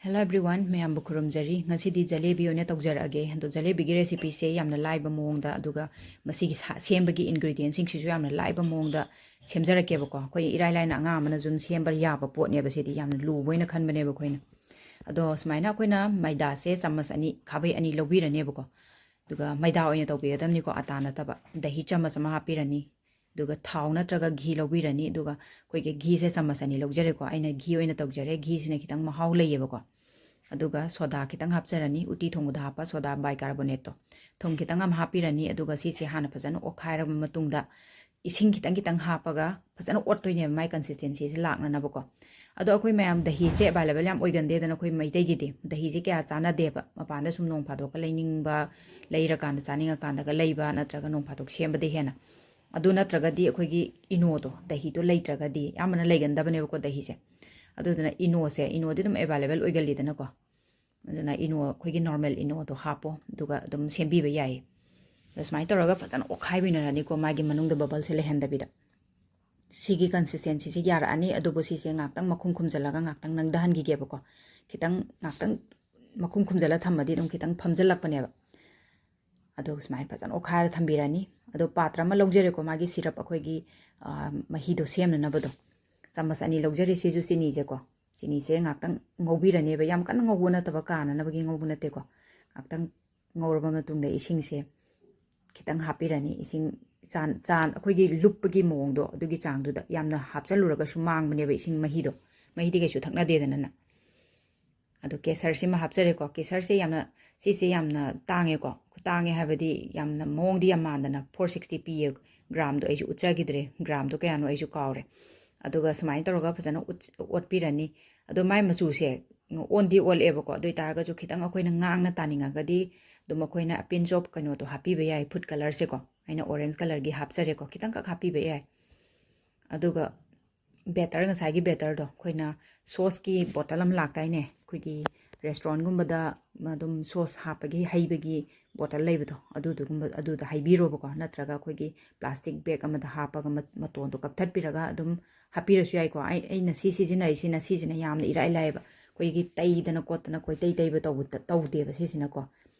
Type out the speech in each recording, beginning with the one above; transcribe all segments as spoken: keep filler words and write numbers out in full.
Hello everyone, ꯃꯌꯥꯝꯕꯨ ꯈꯨꯔꯨꯝꯖꯔꯤ꯫ ꯉꯁꯤꯗꯤ ꯖꯂꯦꯕꯤ ꯑꯣꯏꯅ ꯇꯧꯖꯔꯛꯑꯒꯦ꯫ ꯑꯗꯣ ꯖꯂꯦꯕꯤꯒꯤ recipeꯁꯦ ꯌꯥꯝꯅ ꯂꯥꯏꯕ ꯃꯑꯣꯡꯗ, ꯑꯗꯨꯒ ꯃꯁꯤꯒꯤ ꯁꯥ-, ꯁꯦꯝꯕꯒꯤ ingredientꯁꯤꯡꯁꯤꯁꯨ ꯌꯥꯝꯅ ꯂꯥꯏꯕ ꯃꯑꯣꯡꯗ ꯁꯦꯝꯖꯔꯛꯀꯦꯕꯀꯣ꯫ ꯑꯩꯈꯣꯏ ꯏꯔꯥꯏ ꯂꯥꯏꯅ ꯑꯉꯥꯡ ꯑꯃꯅ ꯁꯨꯝ ꯁꯦꯝꯕ ꯌꯥꯕ ꯄꯣꯠꯅꯦꯕ ꯁꯤꯗꯤ, ꯌꯥꯝꯅ ꯂꯨꯕ ꯑꯣꯏꯅ ꯈꯟꯕꯅꯦꯕ ꯑꯩꯈꯣꯏꯅ꯫ ꯑꯗꯣ ꯁꯨꯃꯥꯏꯅ ꯑꯩꯈꯣꯏꯅ ꯃꯩꯗꯥꯁꯦ ꯆꯥꯃꯁ ꯑꯅꯤ, ꯈꯥꯕꯩ ꯑꯅꯤ ꯂꯧꯕꯤꯔꯅꯦꯕꯀꯣ꯫ ꯑꯗꯨꯒ ꯃꯩꯗꯥ ꯑꯣꯏꯅ ꯇꯧꯕꯤꯒꯗꯕꯅꯤꯀꯣ, ꯑꯇꯥ ꯅꯠꯇꯕ꯫ ꯗꯍꯤ ꯆꯥꯃꯁ ꯑꯃ ꯍꯥꯞꯄꯤꯔꯅꯤ꯫ ꯑꯗꯨꯒ ꯊꯥꯎ ꯅꯠꯇ꯭ꯔꯒ ꯘꯤ ꯂꯧꯕꯤꯔꯅꯤ꯫ ꯑꯗꯨꯒ ꯑꯩꯈꯣꯏꯒꯤ ꯘꯤꯁꯦ ꯆꯥꯃꯁ ꯑꯅꯤ ꯂꯧꯖꯔꯦꯀꯣ꯫ ꯑꯩꯅ ꯘꯤ ꯑꯣꯏꯅ ꯇꯧꯖꯔꯦ, ꯘꯤꯁꯤꯅ ꯈꯤꯇꯪ ꯃꯍꯥꯎ ꯂꯩꯌꯦꯕꯀꯣ꯫ ꯑꯗꯨꯒ ꯁꯣꯗꯥ ꯈꯤꯇꯪ ꯍꯥꯞꯆꯔꯅꯤ, ꯎꯇꯤ ꯊꯣꯡꯕꯗ ꯍꯥꯞꯄ ꯁꯣꯗꯥ bicarbonateꯇꯣ꯫ ꯊꯨꯝ ꯈꯤꯇꯪ ꯑꯃ ꯍꯥꯞꯄꯤꯔꯅꯤ꯫ ꯑꯗꯨꯒ ꯁꯤꯁꯦ ꯍꯥꯟꯅ ꯐꯖꯅ ꯑꯣꯠꯈꯥꯏꯔꯕ ꯃꯇꯨꯡꯗ ꯏꯁꯤꯡ ꯈꯤꯇꯪ ꯈꯤꯇꯪ ꯍꯥꯞꯄꯒ ꯐꯖꯅ ꯑꯣꯠꯇꯣꯏꯅꯦꯕ, ꯃꯥꯏ consistencyꯁꯦ ꯂꯥꯛꯅꯅꯕꯀꯣ꯫ ꯑꯗꯣ ꯑꯩꯈꯣꯏ ꯃꯌꯥꯝ ꯗꯍꯤꯁꯦ available ꯌꯥꯝ ꯑꯣꯏꯒꯟꯗꯦꯗꯅ, ꯑꯩꯈꯣꯏ ꯃꯩꯇꯩꯒꯤꯗꯤ ꯗꯍꯤꯁꯦ ꯀꯌꯥ ꯆꯥꯟꯅꯗꯦꯕ꯫ ꯃꯄꯥꯟꯗ ꯁꯨꯝ ꯅꯣꯡ ꯐꯥꯗꯣꯛꯀ ꯂꯩꯅꯤꯡꯕ, ꯂꯩꯔꯀꯥꯟꯗ ꯆꯥꯅꯤꯡꯉꯀꯥꯟꯗꯒ ꯂꯩꯕ, ꯅꯠꯇ꯭ꯔꯒ ꯅꯣꯡ ꯐꯥꯗꯣꯛ ꯁꯦꯝꯕꯗꯩ ꯍꯦꯟꯅ꯫ ꯑꯗꯨ ꯅꯠꯇ꯭ꯔꯒꯗꯤ ꯑꯩꯈꯣꯏꯒꯤ ꯏꯅꯣꯗꯣ, ꯗꯍꯤꯗꯣ ꯂꯩꯇ꯭ꯔꯒꯗꯤ ꯑꯌꯥꯝꯕꯅ ꯂꯩꯒꯟꯗꯕꯅꯦꯕꯀꯣ ꯗꯍꯤꯁꯦ꯫ ꯑꯗꯨꯗꯨꯅ ꯏꯅꯣꯁꯦ, ꯏꯅꯣꯗꯤ ꯑꯗꯨꯝ available ꯑꯣꯏꯒꯜꯂꯤꯗꯅꯀꯣ꯫ ꯑꯗꯨꯅ ꯏꯅꯣ, ꯑꯩꯈꯣꯏꯒꯤ normal ꯏꯅꯣꯗꯣ ꯍꯥꯞꯄꯣ, ꯑꯗꯨꯒ ꯑꯗꯨꯝ ꯁꯦꯝꯕꯤꯕ ꯌꯥꯏꯌꯦ꯫ ꯑꯗꯣ ꯁꯨꯃꯥꯏꯅ ꯇꯧꯔꯒ ꯐꯖꯅ ꯑꯣꯠꯈꯥꯏꯕꯤꯅꯔꯅꯤꯀꯣ, ꯃꯥꯒꯤ ꯃꯅꯨꯡꯗ bubbleꯁꯦ ꯂꯩꯍꯟꯗꯕꯤꯗ꯫ ꯁꯤꯒꯤ consistencyꯁꯦ ꯌꯥꯔꯛꯑꯅꯤ꯫ ꯑꯗꯨꯕꯨ ꯁꯤꯁꯦ ꯉꯥꯛꯇꯪ ꯃꯈꯨꯝ ꯈꯨꯝꯖꯤꯜꯂꯒ ꯉꯥꯛꯇꯪ ꯅꯪꯊꯍꯟꯈꯤꯒꯦꯕꯀꯣ꯫ ꯈꯤꯇꯪ ꯉꯥꯛꯇꯪ ꯃꯈꯨꯝ ꯈꯨꯝꯖꯤꯜꯂ ꯊꯝꯃꯗꯤ ꯑꯗꯨꯝ ꯈꯤꯇꯪ ꯐꯝꯖꯤꯜꯂꯛꯄꯅꯦꯕ꯫ ꯑꯗꯣ ꯁꯨꯃꯥꯏꯅ ꯐꯖꯅ ꯑꯣꯠꯈꯥꯏꯔ ꯊꯝꯕꯤꯔꯅꯤ꯫ ꯑꯗꯣ ꯄꯥꯇ꯭ꯔ ꯑꯃ ꯂꯧꯖꯔꯦꯀꯣ, ꯃꯥꯒꯤ syrup ꯑꯩꯈꯣꯏꯒꯤ, ꯑ, ꯃꯍꯤꯗꯣ ꯁꯦꯝꯅꯅꯕꯗꯣ꯫ ꯆꯥꯃꯁ ꯑꯅꯤ ꯂꯧꯖꯔꯦ, ꯁꯤꯁꯨ ꯆꯤꯅꯤꯁꯦꯀꯣ꯫ ꯆꯤꯅꯤꯁꯦ ꯉꯥꯛꯇꯪ ꯉꯧꯕꯤꯔꯅꯦꯕ, ꯌꯥꯝ ꯀꯟꯅ ꯉꯧꯕ ꯅꯠꯇꯕ, ꯀꯥꯅꯅꯕꯒꯤ ꯉꯧꯕ ꯅꯠꯇꯦꯀꯣ꯫ ꯉꯥꯛꯇꯪ ꯉꯧꯔꯕ ꯃꯇꯨꯡꯗ ꯏꯁꯤꯡꯁꯦ ꯈꯤꯇꯪ ꯍꯥꯞꯄꯤꯔꯅꯤ꯫ ꯏꯁꯤꯡ ꯆꯥꯟ-, ꯆꯥꯟ-, ꯑꯩꯈꯣꯏꯒꯤ ꯂꯨꯞꯄꯒꯤ ꯃꯑꯣꯡꯗꯣ ꯑꯗꯨꯒꯤ ꯆꯥꯡꯗꯨꯗ, ꯌꯥꯝꯅ ꯍꯥꯞꯆꯜꯂꯨꯔꯒꯁꯨ ꯃꯥꯡꯕꯅꯦꯕ ꯏꯁꯤꯡ ꯃꯍꯤꯗꯣ, ꯃꯍꯤꯗꯤ ꯀꯩꯁꯨ ꯊꯛꯅꯗꯦꯗꯅ꯫ ꯑꯗꯣ ꯀꯦꯁꯔꯁꯤꯃ ꯍꯥꯞꯆꯔꯦꯀꯣ꯫ ꯀꯦꯁꯔꯁꯦ ꯌꯥꯝꯅ, ꯁꯤꯁꯦ ꯌꯥꯝꯅ ꯇꯥꯡꯉꯦꯀꯣ꯫ ꯇꯥꯡꯉꯦ ꯍꯥꯏꯕꯗꯤ ꯌꯥꯝꯅ ꯃꯑꯣꯡꯗꯤ ꯌꯥꯝ ꯃꯥꯟꯗꯅ four sixty ꯄꯤꯌꯦ꯫ ꯒ꯭ꯔꯥꯝꯗꯣ ꯑꯩꯁꯨ ꯎꯠꯆꯈꯤꯗ꯭ꯔꯦ, ꯒ꯭ꯔꯥꯝꯗꯣ ꯀꯌꯥꯅꯣ ꯑꯩꯁꯨ ꯀꯥꯎꯔꯦ꯫ ꯑꯗꯨꯒ ꯁꯨꯃꯥꯏꯅ ꯇꯧꯔꯒ ꯐꯖꯅ ꯎꯠ-, ꯑꯣꯠꯄꯤꯔꯅꯤ꯫ ꯑꯗꯣ ꯃꯥꯏ ꯃꯆꯨꯁꯦ ꯑꯣꯟꯗꯤ ꯑꯣꯜꯂꯛꯑꯦꯕꯀꯣ, ꯑꯗꯨ ꯑꯣꯏꯇꯥꯔꯒꯁꯨ ꯈꯤꯇꯪ ꯑꯩꯈꯣꯏꯅ ꯉꯥꯡꯅ ꯇꯥꯅꯤꯡꯉꯒꯗꯤ ꯑꯗꯨꯝ ꯑꯩꯈꯣꯏꯅ a pinch of ꯀꯩꯅꯣꯗꯣ ꯍꯥꯞꯄꯤꯕ ꯌꯥꯏ, food colourꯁꯦꯀꯣ꯫ ꯑꯩꯅ orange colourꯒꯤ ꯍꯥꯞꯆꯔꯦꯀꯣ, ꯈꯤꯇꯪꯈꯛ ꯍꯥꯞꯄꯤꯕ ꯌꯥꯏ꯫ ꯑꯗꯨꯒ batter, ꯉꯁꯥꯏꯒꯤ batterꯗꯣ ꯑꯩꯈꯣꯏꯅ sauceꯀꯤ bottle ꯑꯃ ꯂꯥꯛꯇꯥꯏꯅꯦ, ꯑꯩꯈꯣꯏꯒꯤ restaurantꯒꯨꯝꯕꯗ ꯑꯗꯨꯝ sauce ꯍꯥꯞꯄꯒꯤ ꯍꯩꯕꯒꯤ bottle ꯂꯩꯕꯗꯣ, ꯑꯗꯨꯗꯨꯒꯨꯝꯕ, ꯑꯗꯨꯗ ꯍꯩꯕꯤꯔꯣꯕꯀꯣ, ꯅꯠꯇ꯭ꯔꯒ ꯑꯩꯈꯣꯏꯒꯤ plastic bag ꯑꯃꯗ ꯍꯥꯞꯄꯒ ꯃ-, ꯃꯇꯣꯟꯗꯣ ꯀꯛꯊꯠꯄꯤꯔꯒ ꯑꯗꯨꯝ ꯍꯥꯞꯄꯤꯔꯁꯨ ꯌꯥꯏꯀꯣ꯫ ꯑꯩ, ꯑꯩꯅ ꯁꯤ ꯁꯤꯖꯤꯟꯅꯔꯤꯁꯤꯅ, ꯁꯤꯁꯤꯅ ꯌꯥꯝꯅ ꯏꯔꯥꯏ ꯂꯥꯏꯌꯦꯕ꯫ ꯑꯩꯈꯣꯏꯒꯤ ꯇꯩꯗꯅ ꯈꯣꯠꯇꯅ ꯀꯣꯏꯇꯩ ꯇꯩꯕ ꯇꯧꯕ ꯇꯧꯗꯦꯕ ꯁꯤꯁꯤꯅꯀꯣ꯫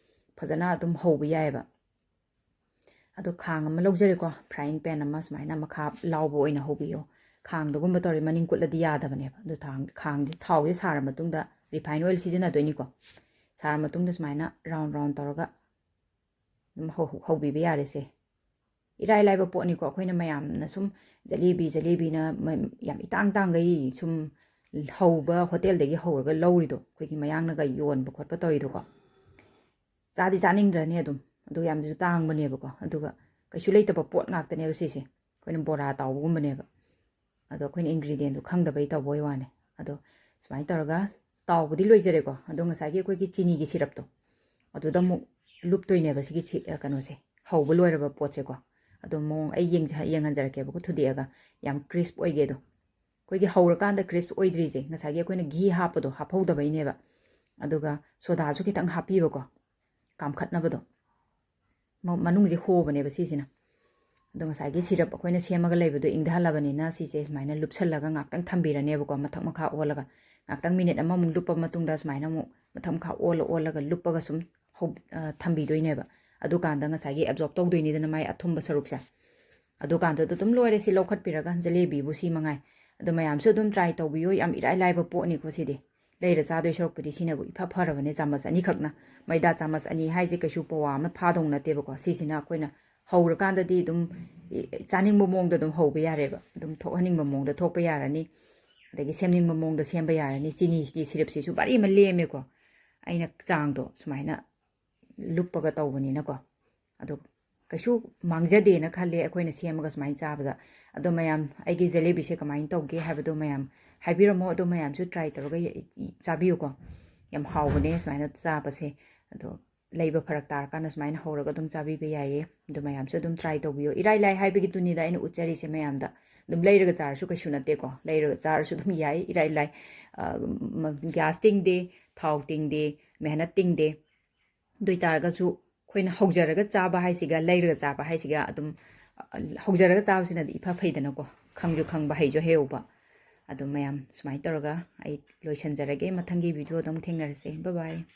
ꯐꯖꯅ ꯑꯗꯨꯝ ꯍꯧꯕ ꯌꯥꯏꯑꯕ꯫ ꯑꯗꯣ ꯈꯥꯡ ꯑꯃ ꯂꯧꯖꯔꯦꯀꯣ, frying pan ꯑꯃ ꯁꯨꯃꯥꯏꯅ ꯃꯈꯥ ꯂꯥꯎꯕ ꯑꯣꯏꯅ ꯍꯧꯕꯤꯌꯣ꯫ ꯈꯥꯡꯗꯒꯨꯝꯕ ꯇꯧꯔꯦ ꯃꯅꯤꯡ ꯀꯨꯠꯂꯗꯤ ꯌꯥꯗꯕꯅꯦꯕ꯫ ꯑꯗꯣ ꯊꯥꯡ-, ꯈꯥꯡꯁꯦ ꯊꯥꯎꯁꯦ ꯁꯥꯔ ꯃꯇꯨꯡꯗ, refine oil ꯁꯤꯖꯤꯟꯅꯗꯣꯏꯅꯤꯀꯣ꯫ ꯁꯥꯔ ꯃꯇꯨꯡꯗ ꯁꯨꯃꯥꯏꯅ round round ꯇꯧꯔꯒ ꯑꯗꯨꯝ ꯍꯧ-, ꯍꯧꯕꯤꯕ ꯌꯥꯔꯦꯁꯦ꯫ ꯏꯔꯥꯏ ꯂꯥꯏꯕ ꯄꯣꯠꯅꯤꯀꯣ꯫ ꯑꯩꯈꯣꯏꯅ ꯃꯌꯥꯝꯅ ꯁꯨꯝ ꯖꯂꯦꯕꯤ, ꯖꯂꯦꯕꯤꯅ ꯃ-, ꯌꯥꯝ ꯏꯇꯥꯡ ꯇꯥꯡꯒꯩ ꯁꯨꯝ ꯍꯧꯕ, ꯍꯣꯇꯦꯜꯗꯒꯤ ꯍꯧꯔꯒ ꯂꯧꯔꯤꯗꯣ, ꯑꯩꯈꯣꯏꯒꯤ ꯃꯌꯥꯡꯅꯒ ꯌꯣꯟꯕ ꯈꯣꯠꯄ ꯇꯧꯔꯤꯗꯣꯀꯣ꯫ ꯆꯥꯗꯤ ꯆꯥꯅꯤꯡꯗ꯭ꯔꯅꯤ ꯑꯗꯨꯝ, ꯑꯗꯨ ꯌꯥꯝꯁꯨ ꯇꯥꯡꯕꯅꯦꯕꯀꯣ꯫ ꯑꯗꯨꯒ ꯀꯩꯁꯨ ꯂꯩꯇꯕ ꯄꯣꯠ ꯉꯥꯛꯇꯅꯦꯕ ꯁꯤꯁꯦ꯫ ꯑꯩꯈꯣꯏꯅ ꯕꯣꯔꯥ ꯇꯥꯎꯕꯒꯨꯝꯕꯅꯦꯕ꯫ ꯑꯗꯣ ꯑꯩꯈꯣꯏꯅ ingredientꯗꯣ ꯈꯪꯗꯕꯩ ꯇꯧꯕꯩ ꯋꯥꯅꯦ꯫ ꯑꯗꯣ ꯁꯨꯃꯥꯏꯅ ꯇꯧꯔꯒ ꯇꯥꯎꯕꯗꯤ ꯂꯣꯏꯖꯔꯦꯀꯣ꯫ ꯑꯗꯣ ꯉꯁꯥꯏꯒꯤ ꯑꯩꯈꯣꯏꯒꯤ ꯆꯤꯅꯤꯒꯤ syrupꯇꯣ, ꯑꯗꯨꯗ ꯑꯃꯨꯛ ꯂꯨꯞꯇꯣꯏꯅꯦꯕ ꯁꯤꯒꯤ ꯆꯤ-, ꯑ, ꯀꯩꯅꯣꯁꯦ, ꯍꯧꯕ ꯂꯣꯏꯔꯕ ꯄꯣꯠꯁꯦꯀꯣ꯫ ꯑꯗꯣ ꯃꯑꯣꯡ ꯑꯩ ꯌꯦꯡꯖ-, ꯌꯦꯡꯍꯟꯖꯔꯛꯀꯦꯕꯀꯣ, ꯊꯨꯗꯦꯛꯑꯒ꯫ ꯌꯥꯝ crisp ꯑꯣꯏꯒꯦ ꯑꯗꯣ꯫ ꯑꯩꯈꯣꯏꯒꯤ ꯍꯧꯔꯀꯥꯟꯗ crisp ꯑꯣꯏꯗ꯭ꯔꯤꯁꯦ, ꯉꯁꯥꯏꯒꯤ ꯑꯩꯈꯣꯏꯅ ꯘꯤ ꯍꯥꯞꯄꯗꯣ ꯍꯥꯞꯍꯧꯗꯕꯩꯅꯦꯕ꯫ ꯑꯗꯨꯒ ꯁꯣꯗꯥꯁꯨ ꯈꯤꯇꯪ ꯍꯥꯞꯄꯤꯕꯀꯣ, ꯀꯥꯝꯈꯠꯅꯕꯗꯣ꯫ ꯃ-, ꯃꯅꯨꯡꯁꯦ ꯍꯣꯕꯅꯦꯕ ꯁꯤꯁꯤꯅ꯫ ꯑꯗꯣ ꯉꯁꯥꯏꯒꯤ syrup ꯑꯩꯈꯣꯏꯅ ꯁꯦꯝꯃꯒ ꯂꯩꯕꯗꯣ ꯏꯪꯊꯍꯜꯂꯕꯅꯤꯅ ꯁꯤꯁꯦ ꯁꯨꯃꯥꯏꯅ ꯂꯨꯞꯁꯜꯂꯒ ꯉꯥꯛꯇꯪ ꯊꯝꯕꯤꯔꯅꯦꯕꯀꯣ, ꯃꯊꯛ ꯃꯈꯥ ꯑꯣꯜꯂꯒ꯫ ꯉꯥꯛꯇꯪ minute ꯑꯃꯃꯨꯛ ꯂꯨꯞꯄ ꯃꯇꯨꯡꯗ ꯁꯨꯃꯥꯏꯅ ꯑꯃꯨꯛ ꯃꯊꯛ ꯃꯈꯥ ꯑꯣꯜꯂ ꯑꯣꯜꯂꯒ ꯂꯨꯞꯄꯒ ꯁꯨꯝ ꯍꯧ-, ꯑ, ꯊꯝꯕꯤꯗꯣꯏꯅꯦꯕ꯫ ꯑꯗꯨꯀꯥꯟꯗ ꯉꯁꯥꯏꯒꯤ absorb ꯇꯧꯗꯣꯏꯅꯤꯗꯅ ꯃꯥꯏ ꯑꯊꯨꯝꯕ ꯁꯔꯨꯛꯁꯦ꯫ ꯑꯗꯨꯀꯥꯟꯗꯨꯗ ꯑꯗꯨꯝ ꯂꯣꯏꯔꯦ ꯁꯤ ꯂꯧꯈꯠꯄꯤꯔꯒ, ꯖꯂꯦꯕꯤꯕꯨ ꯁꯤ ꯃꯉꯥꯏ꯫ ꯑꯗꯣ ꯃꯌꯥꯝꯁꯨ ꯑꯗꯨꯝ try ꯇꯧꯕꯤꯌꯣ, ꯌꯥꯝ ꯏꯔꯥꯏ ꯂꯥꯏꯕ ꯄꯣꯠꯅꯤꯀꯣ ꯁꯤꯗꯤ꯫ ꯂꯩꯔ ꯆꯥꯗꯣꯏ ꯁꯔꯨꯛꯄꯨꯗꯤ ꯁꯤꯅꯕꯨ ꯏꯐ ꯐꯔꯕꯅꯦ, ꯆꯥꯃꯁ ꯑꯅꯤꯈꯛꯅ꯫ ꯃꯣꯏꯗꯥ ꯆꯥꯃꯁ ꯑꯅꯤ ꯍꯥꯏꯁꯦ ꯀꯩꯁꯨ ꯄꯋꯥ ꯑꯃ ꯐꯥꯗꯧ ꯅꯠꯇꯦꯕꯀꯣ꯫ ꯁꯤꯁꯤꯅ ꯑꯩꯈꯣꯏꯅ ꯍꯧꯔꯀꯥꯟꯗꯗꯤ ꯑꯗꯨꯝ ꯏ-, ꯆꯥꯅꯤꯡꯕ ꯃꯑꯣꯡꯗ ꯑꯗꯨꯝ ꯍꯧꯕ ꯌꯥꯔꯦꯕ, ꯑꯗꯨꯝ ꯊꯣꯛꯍꯟꯅꯤꯡꯕ ꯃꯑꯣꯡꯗ ꯊꯣꯛꯄ ꯌꯥꯔꯅꯤ, ꯑꯗꯒꯤ ꯁꯦꯝꯅꯤꯡꯕ ꯃꯑꯣꯡꯗ ꯁꯦꯝꯕ ꯌꯥꯔꯅꯤ꯫ ꯆꯤꯅꯤꯒꯤ syrupꯁꯤꯁꯨ ꯚꯥꯔꯤ ꯑꯃ ꯂꯦꯝꯃꯦꯀꯣ, ꯑꯩꯅ ꯆꯥꯡꯗꯣ ꯁꯨꯃꯥꯏꯅ ꯂꯨꯞꯄꯒ ꯇꯧꯕꯅꯤꯅꯀꯣ꯫ ꯑꯗꯣ ꯀꯩꯁꯨ ꯃꯥꯡꯖꯗꯦꯅ ꯈꯜꯂꯦ ꯑꯩꯈꯣꯏꯅ ꯁꯦꯝꯃꯒ ꯁꯨꯃꯥꯏꯅ ꯆꯥꯕꯗ꯫ ꯑꯗꯣ ꯃꯌꯥꯝ, ꯑꯩꯒꯤ ꯖꯦꯂꯦꯕꯤꯁꯦ ꯀꯃꯥꯏꯅ ꯇꯧꯒꯦ ꯍꯥꯏꯕꯗꯣ ꯃꯌꯥꯝ ꯍꯥꯏꯕꯤꯔꯝꯃꯣ꯫ ꯑꯗꯣ ꯃꯌꯥꯝꯁꯨ try ꯇꯧꯔꯒ ꯌ-, ꯆꯥꯕꯤꯌꯨꯀꯣ꯫ ꯌꯥꯝ ꯍꯥꯎꯕꯅꯦ ꯁꯨꯃꯥꯏꯅ ꯆꯥꯕꯁꯦ꯫ ꯑꯗꯣ ꯂꯩꯕ ꯐꯔꯛ ꯇꯥꯔꯀꯥꯟꯗ ꯁꯨꯃꯥꯏꯅ ꯍꯧꯔꯒ ꯑꯗꯨꯝ ꯆꯥꯕꯤꯕ ꯌꯥꯏꯌꯦ꯫ ꯑꯗꯣ ꯃꯌꯥꯝꯁꯨ ꯑꯗꯨꯝ try ꯇꯧꯕꯤꯌꯣ꯫ ꯏꯔꯥꯏ ꯂꯥꯏ ꯍꯥꯏꯕꯒꯤꯗꯨꯅꯤꯗ ꯑꯩꯅ ꯎꯠꯆꯔꯤꯁꯦ ꯃꯌꯥꯝꯗ꯫ ꯑꯗꯨꯝ ꯂꯩꯔꯒ ꯆꯥꯔꯁꯨ ꯀꯩꯁꯨ ꯅꯠꯇꯦꯀꯣ, ꯂꯩꯔꯒ ꯆꯥꯔꯁꯨ ꯑꯗꯨꯝ ꯌꯥꯏ, ꯏꯔꯥꯏ ꯂꯥꯏ꯫ ꯑ, ꯃ-, gas ꯇꯤꯡꯗꯦ, ꯊꯥꯎ ꯇꯤꯡꯗꯦ, ꯃꯦꯍꯅꯠ ꯇꯤꯡꯗꯦ꯫ ꯑꯗꯨ ꯑꯣꯏꯇꯥꯔꯒꯁꯨ ꯑꯩꯈꯣꯏꯅ ꯍꯧꯖꯔꯒ ꯆꯥꯕ ꯍꯥꯏꯁꯤꯒ ꯂꯩꯔꯒ ꯆꯥꯕ ꯍꯥꯏꯁꯤꯒ ꯑꯗꯨꯝ, ꯑ, ꯍꯧꯖꯔꯒ ꯆꯥꯕꯁꯤꯅꯗꯤ ꯏꯐ ꯐꯩꯗꯅꯀꯣ, ꯈꯪꯁꯨ ꯈꯪꯕ, ꯍꯩꯁꯨ ꯍꯩꯍꯧꯕ꯫ ꯑꯗꯣ ꯃꯌꯥꯝ ꯁꯨꯃꯥꯏꯅ ꯇꯧꯔꯒ ꯑꯩ ꯂꯣꯏꯁꯤꯟꯖꯔꯒꯦ꯫ ꯃꯊꯪꯒꯤ videoꯗ ꯑꯃꯨꯛ ꯊꯦꯡꯅꯔꯁꯦ꯫ Bye bye꯫